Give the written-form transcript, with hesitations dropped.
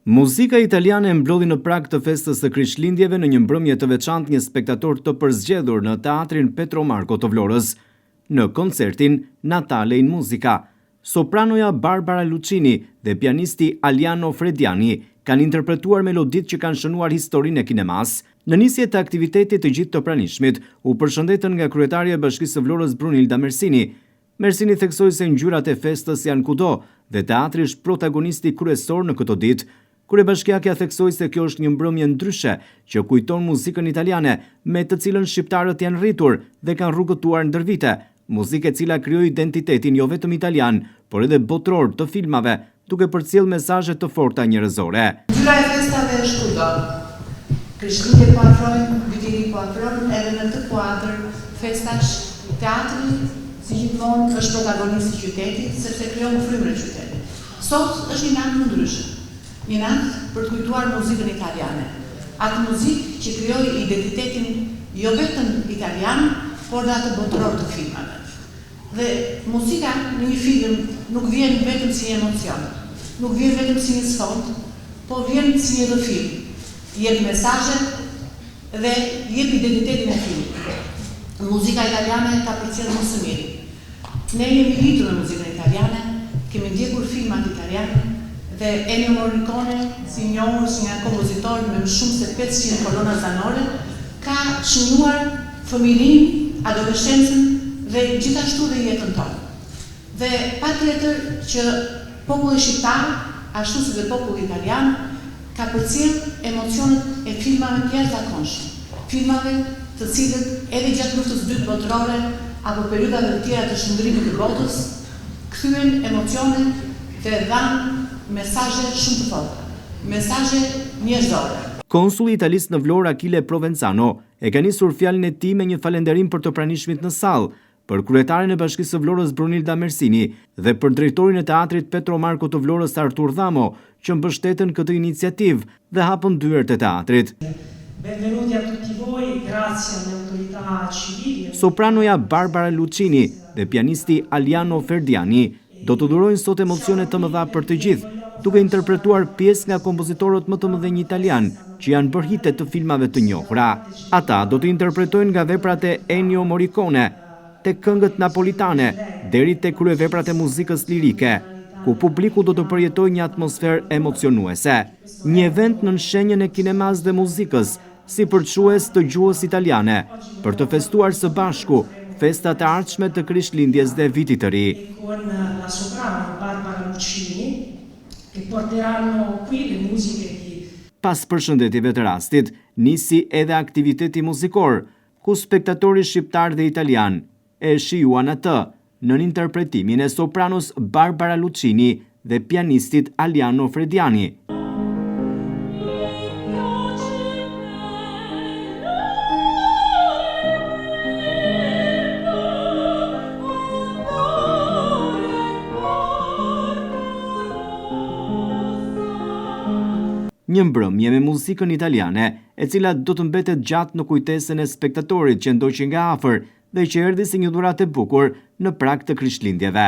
Muzika italiane mblodhi në prag të festës së Krishtlindjeve në një mbrëmje të veçantë një spektator të përzgjedhur në Teatrin Petro Marko të Vlorës. Në koncertin Natale in Musica, sopranoja Barbara Lucini dhe pianisti Aliano Frediani kanë interpretuar meloditë që kanë shënuar historinë e kinemasë. Në nisje të aktivitetit të gjithë të pranishmit u përshëndetën nga kryetarja e Bashkisë së Vlorës Brunilda Mersini. Mersini theksoi se ngjyrat e festës janë kudo dhe teatri është protagonisti kryesor në këto ditë. Kryebashkiakja theksoi se kjo është një mbrëmje ndryshe që kujton muzikën italiane me të cilën shqiptarët janë rritur dhe kanë rrugëtuar ndër vite, muzikë e cila krijoi identitetin jo vetëm italian, por edhe botëror të filmave, duke përcjellë mesazhe të forta njerëzore. Ngjyra e festave është kudo. Krishtlindjet po afrojnë, Viti i Ri po afron, edhe në këtë kuadër festash, teatri si gjithmonë është protagonist i qytetit, sepse krijon frymën e qytetit. Sot është një natë më ndryshe. Një natë për të kujtuar muzikën italiane. Atë muzikë që krijoi identitetin jo vetëm italian, por dhe atë botëror të filmave. Dhe muzika në një film nuk vjen vetëm si një emocion, nuk vjen vetëm si një sfond, po vjen si një rrëfim, jep mesazhet dhe jep identitetin e filmit. Muzika italiane ta përcjell më së miri. Ne jemi rritur me muzikën italiane, kemi ndjekur filmat italianë dhe Ennio Morricone, si i njohur si një kompozitor me më shumë se 500 kolona zanore, ka shënjuar fëmijërinë, adoleshencën dhe gjithashtu dhe jetën tonë. Dhe patjetër që populli shqiptar, ashtu si dhe populli italian, ka përcjellë emocionet e filmave të jashtëzakonshëm, filmave të cilët edhe gjatë Luftës së Dytë Botërore apo periudhave të tjera të shndërrimit të botës, kthyen emocione dhe dhanë mesazhe shumë të forta, mesazhe njerëzore. Konsulli i Italisë në Vlorë Achille Provenzano e ka nisur fjalën e tij me një falënderim për të pranishmit në sallë, për kryetaren e Bashkisë së Vlorës Brunilda Mersini dhe për drejtorin e Teatrit Petro Marko të Vlorës Artur Dhamo, që mbështetën këtë iniciativë dhe hapën dyert e teatrit. Benvenuti a tutti voi, grazie alle autorità civili. Sopranoja Barbara Lucini dhe pianisti Aliano Ferdiani do të dhurojnë sot emocione të mëdha për të gjithë, duke interpretuar pjesë nga kompozitorët më të mëdhenj italianë që janë bërë hite të filmave të njohura. Ata do të interpretojnë nga veprat e Ennio Morricone, tek këngët napolitane, deri te kryeveprat e muzikës lirike, ku publiku do të përjetojë një atmosferë emocionuese. Një event nën shenjën e kinemasë dhe muzikës, si përçues të gjuhës italiane, për të festuar së bashku festat e ardhshme të Krishtlindjes dhe Vitit të Ri. E con la soprano Barbara Lucini, che porteranno qui le musiche di. Pas përshëndetjeve të rastit, nisi edhe aktiviteti muzikor, ku spektatori shqiptar dhe italian e shijuan atë, nën interpretimin e sopranos Barbara Lucini dhe pianistit Aliano Frediani. Një mbrëmje me muzikën italiane, e cila do të mbetet gjatë në kujtesën e spektatorit që ndoqi nga afër dhe që erdhi si një dhuratë e bukur në prag të Krishtlindjeve.